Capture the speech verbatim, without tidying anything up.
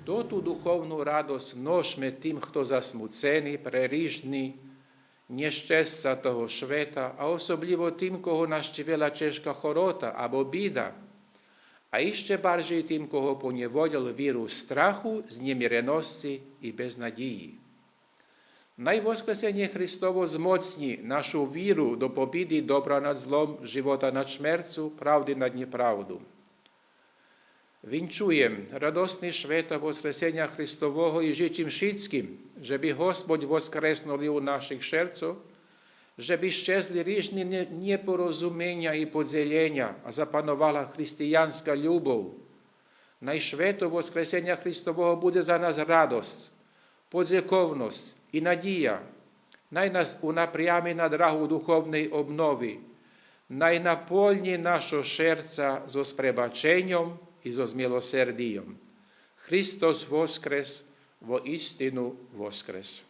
Тоту духовну радосц множме тим, хто засмуцени пре рижни нєщесца того швета, а особлїво тим, кого нащивела чежка хорота або бида, а ище баржей тим, кого понєволєл вирус страху, знємиреносци и безнадїї. Най Воскресенє Христово змоцнї нашу виру до побиди добра над злом, живота над шмерцу, правди над нєправду. Винчуєм радосни швета Воскресеня Христового и жичим шицким же би Господь воскреснули у наших шерцох, же би щезли рижни нє-, нєпорозуменя и подзелєня, а запановала християнска любов. Най швето Воскресеня Христового будзе за нас радосц, подзековносц и надїя. Най нас унапрями на драгу духовней обнови. Най наполнї нашо шерца зоз пребаченьом и зоз милосердийом. Христос воскрес, воистину воскрес.